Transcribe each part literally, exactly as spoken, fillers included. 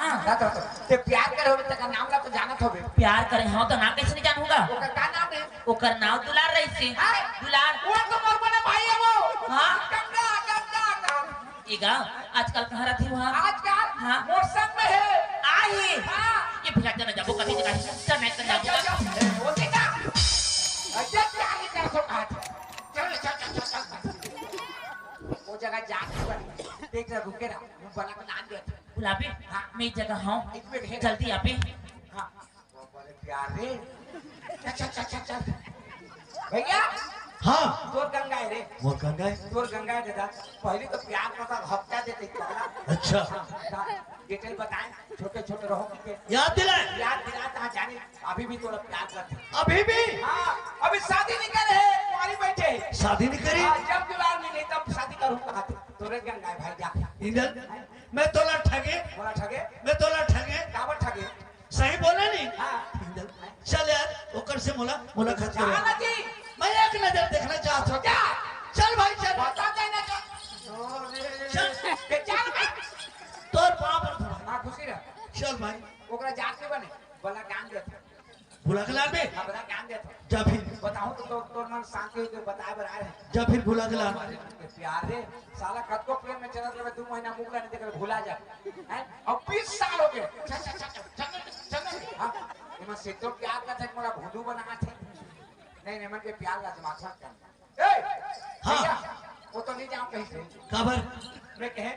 हाँ। ना तो, तो, ते प्यार करे होबे, तेकर नाम ला तो जानत होबे। प्यार करे हंव तो नाम कइसे नइ जानहूं गा? ओकर का नाम हे? ओकर नाम दुलार रहिसे। हाँ? दुलार। वो तो मोर बड़े भाई हे वो। हाँ? गंगा, गंगा, गंगा। ए गा, आजकल कहाँ रहिथे वो? आजकल हाँ। मोर संग में हे। आही। हाँ। ए भैया, चल ना जाबो, कभी जगह चल ना, चल ना जाबो। चल, चल, चल। ए, वो देखा? अच्छा, क्या है, क्या सो कहा था? चल, चल, चल, चल, चल। वो जगह जा, देख रहा, रुके रहा, वो बला के लान दिया था। गुलाबी, हाँ। मैं एक जगह हंव, एक मिनट, हे। जल्दी आबे। हाँ। वो बोले, "प्यार रे।" चल, चल, चल, चल, चल। भैया। हाँ। तोर गंगा हे रे। मोर गंगा हे। तोर गंगा हे दादा। पहली तो प्यार का तो हफ्ता देते ही पगला। अच्छा। हाँ, दा-, detail बताएं, छोटे-छोटे रहो के। याद दिलाए। याद दिला, ता जाने, अभी भी तोला प्यार करथे। अभी भी? हाँ, अभी शादी नइ करे हे, कुंवारी बैठे हे। शादी नइ करे? हाँ, जब दुलार मिले, तब शादी करूँ कहा थे। तोरे गंगा हे भाई, जा। इंदल, मैं तोला ठगे। बोला ठगे? मैं तोला ठगे। काबर ठगे? सही बोला नहीं? हाँ। चल यार, ओकर से मुला-, मुलाकात करो। जा ना जी। मैं एक नजर देखना चाहता हूँ। जा। चल भाई, चल। बता दे ना तो। चल। बे, चल भाई। तोर पाँव पर धरा। हाँ, खुशी रह। चल भाई। ओकरा जात के बने, बला गान देत। भुला के लान बे। हाँ, बला गान देत। जा फिर। बताऊँ तो तोर, तोर मन शांति होके बताए बर आए रहे। जा फिर भुला के लान। अरे, प्यार रे, साला कतको प्रेम में चलत रहे, दू महीना मुंह ला नहीं देख रहे, भुला जा। हैं? अब बीस साल हो गए। चल, चल, चल, चल, चल, चल, चल। हाँ, एमन से तो प्यार का थे, मोला भोंदू बना थे। नहीं, नहीं, मन के प्यार ला जमा मत कर। ए, हाँ। भैया, वो तो नहीं जाओ कहीं से। काबर? मैं कहे,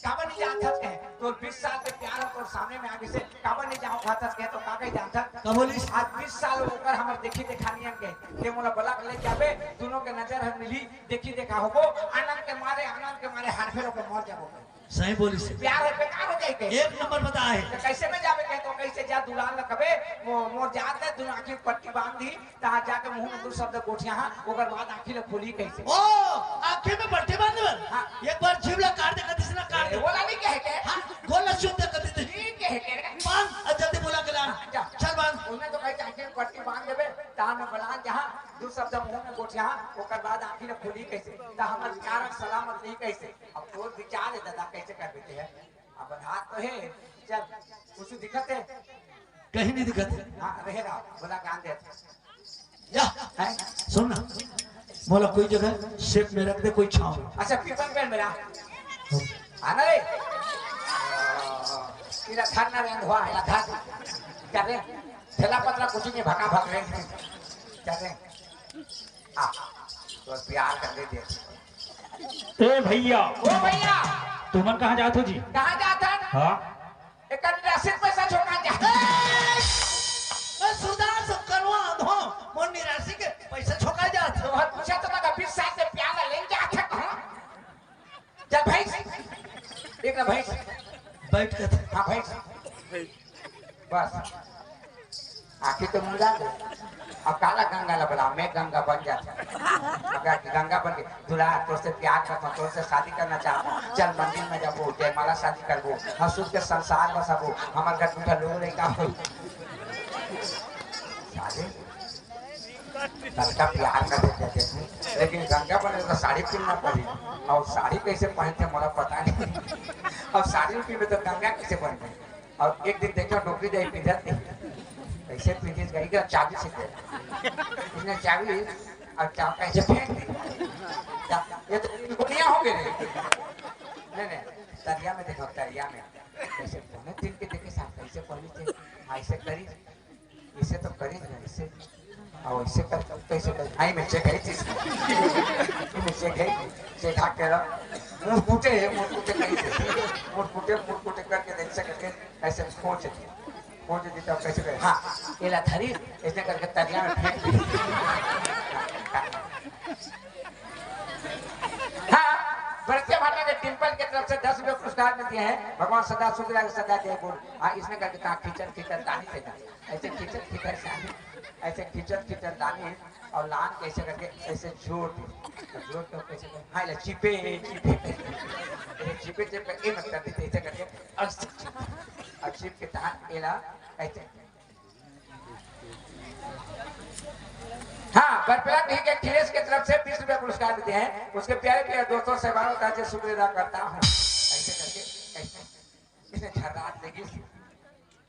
काबर नहीं जात हस कहे? तोर बीस साल के प्यार हो, तोर सामने में आगे से, काबर नहीं जाओ खात हस कहे, तो का कही जानत हस? का बोलिस? आज बीस साल ओकर हमर देखी देखा नियन के। ते मोला बला के ले जाबे, दुनों के नजर हर मिली, देखी देखा होबो, आनंद के मारे, आनंद के मारे हार फेर होके मर जाबो। सही बोलिस। प्यार हे, बेकार हो जाए के। एक नंबर बताए। तो कैसे में जाबे कहे, तो कैसे जा दुलार ल कबे, मो-, मोर जात हे, दुनों आँखी पट्टी बांध दी, तहाँ जाके मुंह में दू शब्द गोठिया हा, ओकर बाद आँखी ल खोली कैसे? ओ, आँखी में पट्टी बांध देबे? हाँ। एक बार जीभ ला काट दे, कतिस ना काट ए, दे। बोला नहीं कहे के? हाँ, गोल ला चुप दे, कतिस। नहीं कहे के रे। बांध, अब जल्दी बुला के ला। हाँ, जा। चल बांध। उन्हें तो कही आँखी में पट्टी बांध देबे, तहाँ में बलान जहाँ, दू शब्द मुंह में गोठिया हा, ओकर बाद आँखी ल खोली कैसे? त हमर प्यार सलामत नहीं कैसे? अब तोर विचार हे दादा, कैसे कर देते हैं? अब हाथ तो हे, चल, कुछ दिक्कत हे? कहीं नहीं दिक्कत हे। हाँ, रहे रहा, बोला गान दे। या, हैं? सुन ना, बोला कोई जगह शेप में रख दे, कोई छाँव में। अच्छा, पीपल पेड़ में रहा। आना रे। इला धर ना रे, अंधवा, इला धर। क्या रे? ठेला पतला कुछ नहीं, भका भक रे। क्या रे? आ, तो प्यार कर दे दे। ए भैया, ओ भैया, तुमन कहाँ जात हो जी? कहाँ जात हन? हाँ। एक निराशित पैसा छोका जा। ए, मैं सुरदास कनवा अंधो, मोर निराशि के पैसा छोका जात। तो हर पूछा तो लगा बीस साल से प्याला लेन जात है कहाँ? चल भैंस, एक ना भैंस। बैठ के। हाँ भैंस। बस। आखिर तो मुंह जाके। अब काला गंगा ला बला, मैं गंगा बन जाता। अब गंगा बन के, "दुलार, तोर से प्यार करता हूँ, तोर से शादी करना चाहता हूँ। चल मंदिर में जाबो, जयमाला शादी करबो, हंसुर के संसार बसाबो, हमार घर टूटा लोग लइका हो।" साले, लड़का प्यार कर देते थे, लेकिन गंगा बने तो साड़ी पहनना पड़ी। और साड़ी कैसे पहनते, मोला पता नहीं। और साड़ी पहनबे तो गंगा कैसे बनबे? और एक दिन देखा, डोकरी जाई पिंजर के। कैसे पिंजर गई का चाबी से दे। उसने चाबी और चाबी कैसे फेंक दी। क्या? ये तो दुनिया हो गई रे। नहीं, नहीं, तरिया में देखो, तरिया में। कैसे बोले, दिन के देखे साथ कैसे पहली थे, ऐसे करी, इसे तो करी नहीं, इसे, और इसे कर, कैसे कर, आई में चेक है चीज। में चेक है, चेक हाथ के रहा। मुंह फूटे है, मुंह फूटे कहीं से। मुंह फूटे, मुंह फूटे करके देख से करके ऐसे खोज दे। खोज दे तो कैसे करे? हाँ, एला धरी, ऐसे करके तरिया में फेंक दे। हाँ, भरतिया भाटा के डिंपल के तरफ से दस रुपये पुरस्कार मिलते हैं। भगवान सदा सुख रहे, सदा जय बोल। हाँ, इसने करके कहा, खींचन, खींचन, दानी से जा। ऐसे खींचन, खींचन, दानी। ऐसे खींचन, खींचन, दानी है। और लान कैसे करके ऐसे जोर दे। जोर दो कैसे करके? हाँ, ले चिपे, चिपे। ऐसे चिपे, चिपे, ये मत कर देते, ऐसे करके। और चिप, और चिप के तहत एला ऐसे। हाँ, बरपेला डी के अखिलेश के तरफ से बीस रुपया पुरस्कार देते हैं। उसके प्यारे प्यारे दोस्तों से बार बार शुक्रिया अदा करता हूँ। ऐसे करके, ऐसे। इसने झर्राट लेगिस,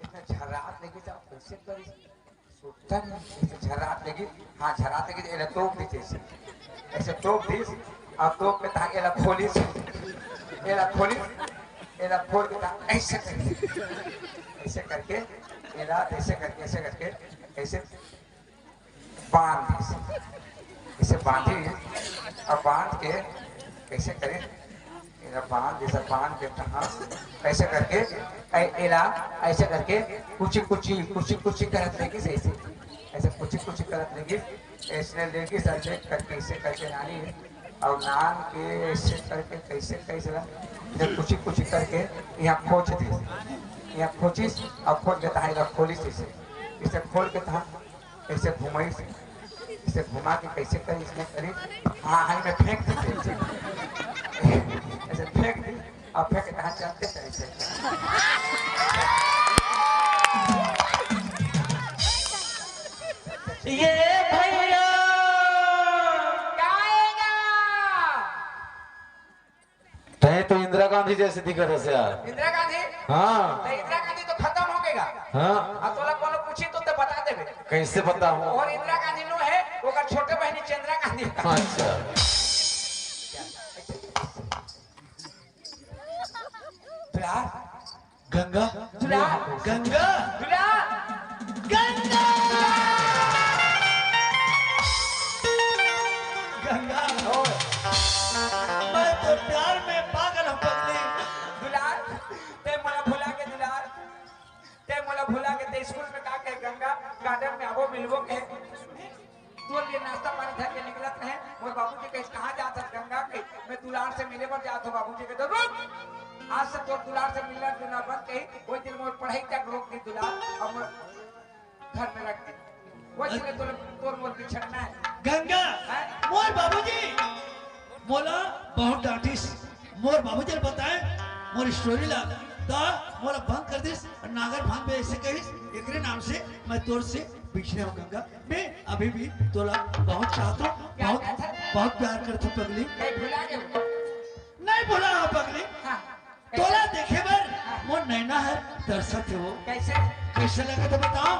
इतना झर्रात लेगिस, अब कइसे करिस? सुत्ता नहीं, अइसे झर्रात लेगिस, हाँ, झर्रात लेगिस, एला तोप दिस अइसे, अइसे तोप दिस, अब तोप के तहाँ एला खोलिस, एला खोलिस, एला खोल के तहाँ अइसे करिस, अइसे करके, एला अइसे करके, अइसे करके, अइसे बांध दिस। अइसे बांधिस, अब बांध के कइसे करे? एला बांध, जइसे बांध के तहाँ, अइसे करके, ए-, एला, अइसे करके, कुची, कुची, कुची, कुची करत लेगिस, अइसे, अइसे कुची, कुची करत लेगिस, अइसने लेगिस, अइसे करके, अइसे करके लानिस, अउ लान के, अइसे करके, कइसे, कइसे ला, इधर कुची, कुची करके, इहाँ खोंच दिस, इहाँ खोंचिस, अउ खोंच के तहाँ, एला खोलिस, अइसे, अइसे खोल के तहाँ, अइसे घुमाइस, अइसे घुमा के कइसे करिस, अइसने करिस, हाँ, हाँ, में फेंक दिस, अइसे, अइसे फेंक दिस, अउ फेंक के कहाँ चलते चले, चले। ये भैया, गाएगा। तैं तो इंदिरा गांधी जइसे दिखत हस यार। इंदिरा गांधी? हाँ। तो इंदिरा गांधी तो खतम हो गएगा। हाँ। अब तोला कोनो पूछी तो ते बता देबे। कइसे बताहूँ? अउ इंदिरा गांधी नो हे, ओकर छोटे बहिनी चंद्रा गांधी। अच्छा। दुलार। गंगा। दुलार। गंगा। दुलार। गंगा। गंगा। मैं तो प्यार में पागल हूँ पगली। दुलार, ते मोला भुला के दुलार, ते मोला भुला के ते स्कूल में का कहे, गंगा गार्डन में आबो मिलबो कहे। तोर लिए नाश्ता पानी धर के निकलत रहे। मोर बाबूजी कहिस, "कहाँ जात हस गंगा?" कहिस, "मैं दुलार से मिले बर जात हूँ।" बाबूजी कहिस, "रुक, आज से तोर दुलार से मिलना जुलना बंद।" कहिस, वही दिन मोर पढ़ाई तक रोक दी दुलार, अब मोर घर में रख दी। वही दिन तोर, तोर मोर बिछड़ना हे। गंगा, हैं? मोर बाबूजी मोला बहुत डांटिस। मोर बाबूजी ल बताएंव मोर स्टोरी ला, त मोला भंग कर दिस। नागर भान में अइसे कहिस, एकरे नाम से मैं तोर से बिछड़े हूँ गंगा। मैं अभी भी तोला बहुत चाहत हूँ, बहुत, बहुत प्यार करत हूँ पगली। नहीं भुला हूँ पगली। हाँ। तोला देखे बर मोर नैना हर तरसत हे वो। कइसे? कइसे लगत हे बताओ?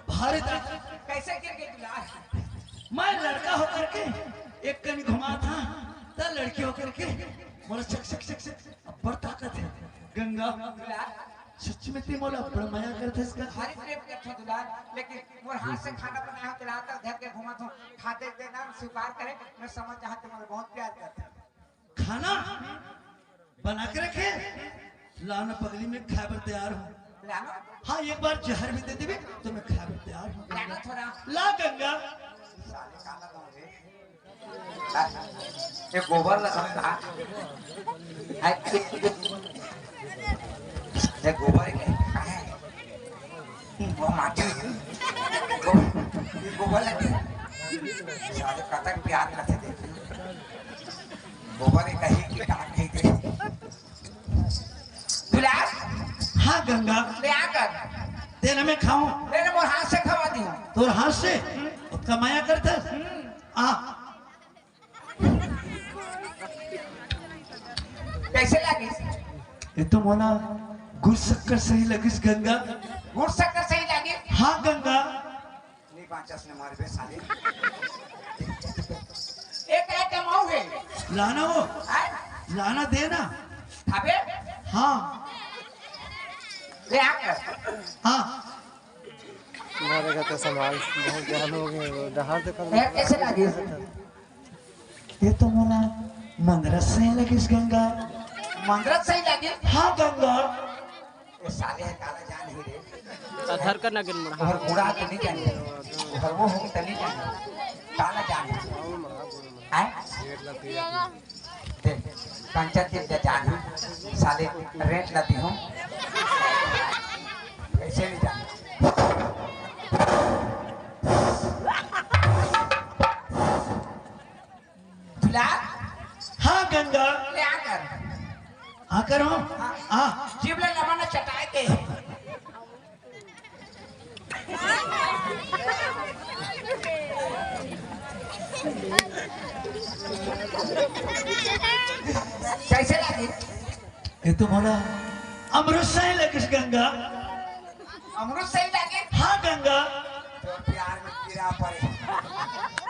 भारत। कइसे गिर गे दुलार? मैं लड़का होकर के एक कनी घुमात हंव, त लड़की होकर के मोला चक चक चक चक अब्बड़ ताकत हे। गंगा, दुलार। सच में ते मोला अब्बड़ मया करथस का? भारी प्रेम करथंव दुलार, लेकिन मोर हाथ से खाना बनाए हंव, तेला तक धर के घुमात हंव, खाते ते ना स्वीकार करे, मैं समझ जाहूं ते मोला बहुत प्यार करथस। खाना बना के रखे, ला ना पगली, मैं खाए बर तैयार हूँ। ला ना। हाँ, एक बार जहर भी दे देबे तो मैं खाए बर तैयार हूँ। ला ना थोड़ा। ला गंगा। साले काला गाँव रे। हाँ, ये गोबर ला समझा। हाय, ये, ये, ये गोबर है क्या? कहाँ है? वो माटी। गो-, गोबर लगे। साले कतक प्यार करथे देखी। गोबर ही कही कि का कही दे। दुलार, हाँ गंगा। ले आ कर। तेला मैं खाऊं? ले ले, मोर हाथ से खवा दिहूं। तोर हाथ से? हम्म। ओतका मया करथस? हम्म। आ। कैसे लागिस? ये तो मोला गुड़ शक्कर सही लगिस गंगा। गुड़ शक्कर सही लागिस? हाँ गंगा। नहीं बाँचस ने मारबे साले। एक आइटम अउ हे। लाना वो। आय? लाना देना। खाबे? हाँ। ले आ कर। हाँ। मारे का तो संभाल, बहुत ज्ञान हो गए, डहार देखो। ए, कैसे लागिस? ये तो मोला मंदरस सही लगिस गंगा। मंदरस सही लागिस? हाँ गंगा। वो साले हे काला जान ही रे। अधर का नगन मुड़ा। और बूढ़ा तो नहीं जाने। और वो हो तो नहीं जाने। काला जान ही। आय? दे, पंचायत के जा जान ही। साले रेंट ला दिहूं। ऐसे नहीं जाने। दुलार, हाँ गंगा। ले आ कर। आ कर हो। हाँ। आ। जीभ ला लमन चटाए के। कैसे लागिस? ये तो मोला अमृत सही लगिस गंगा। अमरूद सही लागे? हाँ गंगा। तोर प्यार में कीड़ा पड़े।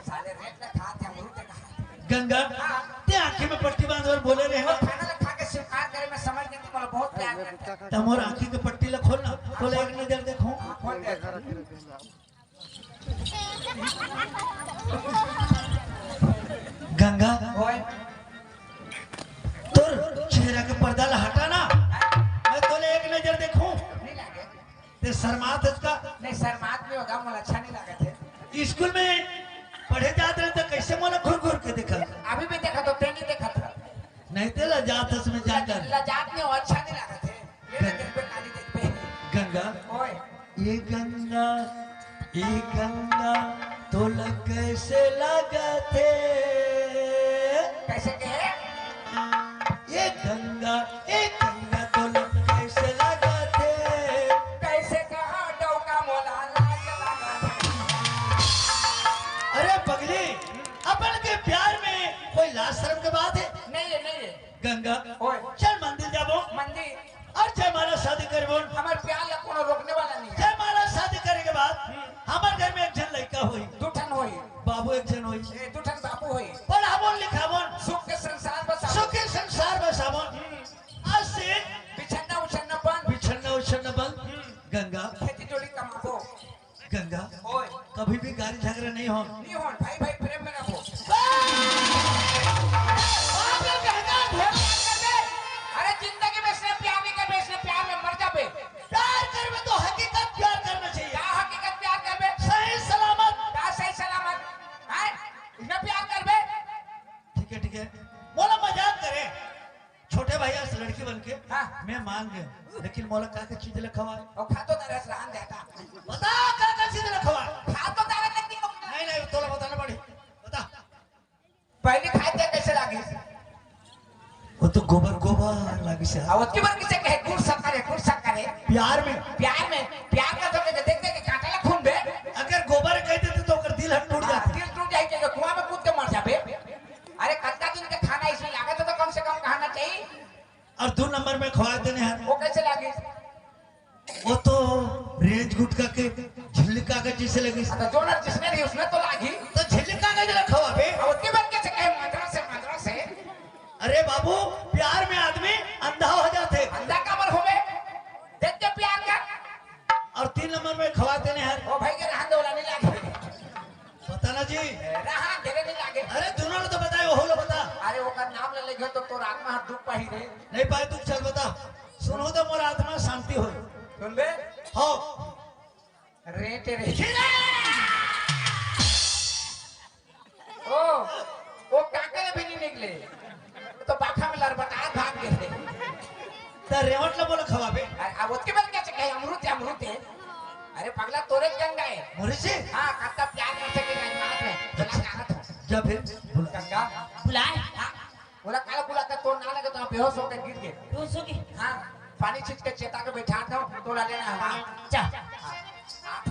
साले रेट ले खात हे अमरूद ले खात। गंगा, हाँ। ते आँखी में पट्टी बांध बर बोले रहे हो। खाना ले खा के स्वीकार करे, मैं समझ गई थी, बोला बहुत प्यार करता है। त मोर आँखी के पट्टी ला खोल ना, तोला एक नजर देखो। हाँ, खोल दे। गंगा, ओए। तोर चेहरा के पर्दा ला हटा ना, मैं तोले एक नजर देखूं। नहीं लागे। ते शर्मात हस का? नहीं, शर्मात नहीं होगा, मोला अच्छा नहीं लागत हे। स्कूल में पढ़े जात रहे तो कैसे मोला घूर घूर के देखा? अभी भी देखा तो ते नहीं देखा था। नहीं ते लजात हस में जाकर। लजात नहीं हो, अच्छा नहीं लागत हे। ये ना देख पे, काली देख पे। गंगा। ओए। ये गंगा, ये गंगा, तोला कैसे लागत हे? कैसे के? ये गंगा, ये गंगा, तोला कैसे लागत हे? कैसे कहा डौका मोला लाज लागत हे। अरे पगली, अपन के प्यार में कोई लाज शर्म के बात हे? नहीं है, नहीं है। गंगा, ओए। चल मंदिर जाबो। मंदिर। और जयमाला शादी करबो। हमर प्यार ला कोनो रोकने वाला नहीं है। जयमाला शादी करे के बाद हम्म। हमर घर में एक झन लड़का होई। दू ठन होई। बाबू एक झन होई। ए, दू ठन बाबू होई। पढ़ाबो लिखाबो। सुख के संसार बसाबो। सुख के संसार बसाबो। हम्म। आज से बिछन्ना उछन्ना बंद। बिछन्ना उछन्ना बंद। हम्म। गंगा। खेती जोड़ी कमाबो। गंगा, ओए। कभी भी गाली झगड़ा नहीं हो। नहीं हो, भाई भाई प्रेम में रहो। बाप रे, गंगा, ढेर बात कर दे। अरे जिंदगी में इसने प्यार नहीं करबे, इसने प्यार में मर जाबे। प्यार करबे तो हकीकत प्यार करना चाहिए। क्या हकीकत प्यार करबे? सही सलामत। क्या सही सलामत? हैं? इसमें प्यार करबे? ठीक है, ठीक है, मोला मजाक करे। छोटे भैया से लड़की बन के हाँ। मैं मान गया, लेकिन मोला का के चीज ला खवा? और खा तो तारा से रहन देता। बता का के चीज ला खवा? खा तो तारा लेकिन नहीं, नहीं, तोला बताना पड़ी। बता। पहली खाए थे कैसे लागिस? वो तो गोबर गोबर लागिस। अब उसके बाद किसे कहे गुड़ शक्कर है, गुड़ शक्कर है। प्यार में। प्यार में, प्यार का तो देख देख के कांटा ला खून बे। अगर गोबर कह देते तो ओकर दिल हट टूट हाँ, जाता। दिल टूट जाए कि कुआं में कूद के मर जाबे। अरे कतका दिन के खाना इसमें लागत हे तो कम से कम कहना चाहिए। और दू नंबर में खवा देने हैं। वो कैसे लागे? वो तो रेंज गुटखा के झिल्ली कागज जैसे लगे। अच्छा, जो ना जिसने नहीं उसने तो लागी। तो झिल्ली कागज रखा हुआ बे। अब उसके बाद कैसे कहे मात्रा से, मात्रा से? अरे बाबू, प्यार में आदमी अंधा हो जाते। अंधा काबर होबे? देख के प्यार कर। और तीन नंबर में खवा देने हैं। ओ भाई के रहन दे, ओला नहीं लागे। पता ना जी। रहा, घेरे नहीं लागे। अरे दोनों ने तो बताए, ओहो लो बता। अरे ओकर नाम ले लेगे तो तोर आत्मा हर दुख पाही रे। नहीं पाए तू, चल बता। सुनो तो मोर आत्मा शांति हो। सुनबे? हो। रे तेरे। ओ, ओ काका ले भी नहीं निकले। तो बाखा में लड़बटा भाग गए। त रेवट ला बोला खवाबे। अरे, अब उसके बाद क्या चाहिए? अमरूद है, अमरूद है। अरे पगला, तोरे गंगा है। मोरे से? हाँ, कत्ता प्यार कर सके नहीं मार में। तो अच्छा। लगा फिर बुला। गंगा। बुलाए? हाँ। बोला, "काला बुलाता, तोर नाम लगे तो बेहोश होके गिर गे।" बेहोश होके? हाँ। पानी छीट के चेता के बैठा दो, तोला लेना है वहाँ। अच्छा। हाँ।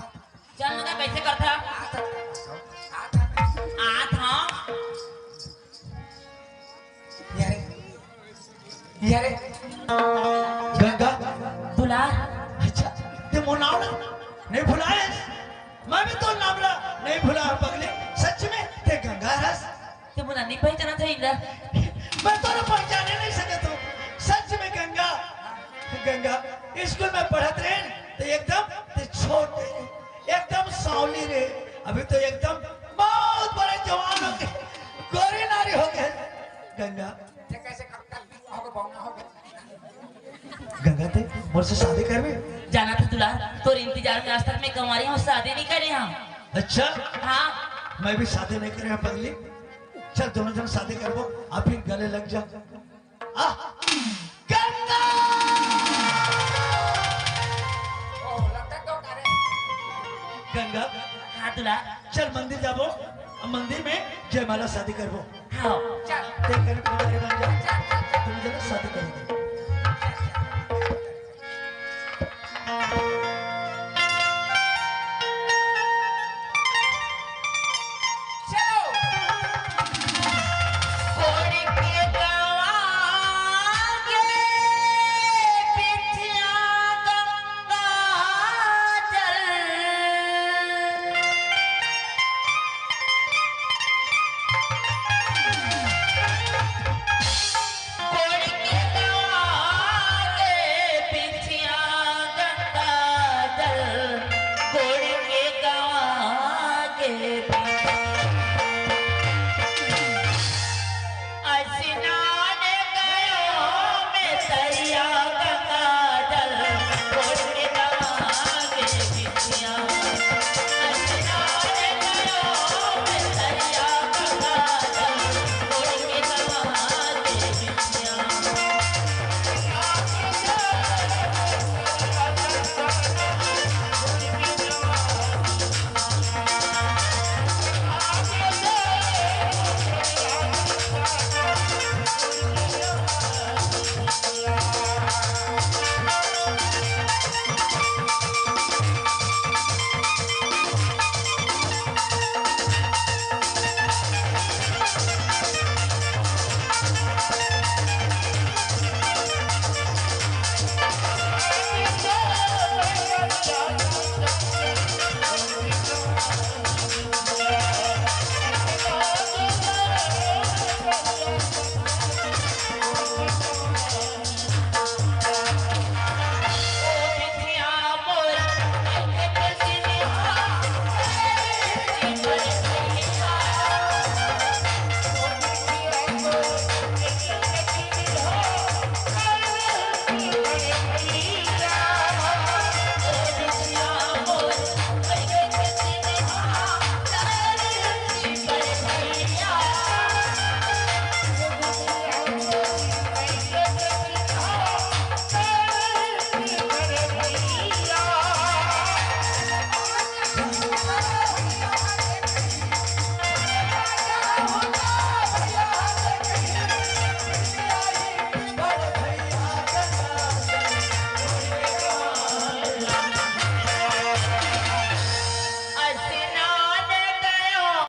चल, मगर कैसे करता? आत हँव। आत हँव। ये रे, ये रे। गंगा। दुलार। अच्छा, ते मोर नाम ला नहीं भुलाए? मैं भी तोर नाम ला नहीं भुला हँव पगली। सच में ते गंगा हरस? ते मोला नहीं पहचानत हे इंदर। मैं तोला पहचाने नहीं सकत हँव। सच में गंगा, गंगा, स्कूल में पढ़त रहे तो एकदम ते छोट रहे, एकदम सांवली रहे, अभी तो एकदम बहुत बड़े जवान हो गे, गोरी नारी हो गे। गंगा, ये कैसे कब तक होगा, बौना होगा? गंगा, ते मोर से शादी करबे? जानत हस दुलार, तोर इंतजार में आज तक मैं कंवारी हँव, शादी नहीं करे हँव। अच्छा? हाँ। मैं भी शादी नहीं करे हँव पगली। चल, दोनों झन शादी करबो, आप ही गले लग जा। आ, गंगा! गंगा, हाँ दुलार। चल मंदिर जाबो, मंदिर में जयमाला शादी करबो। हाँ। चल। ते करीब हमारे बन जा। चल, चल, चल। तुम जरा शादी करेंगे।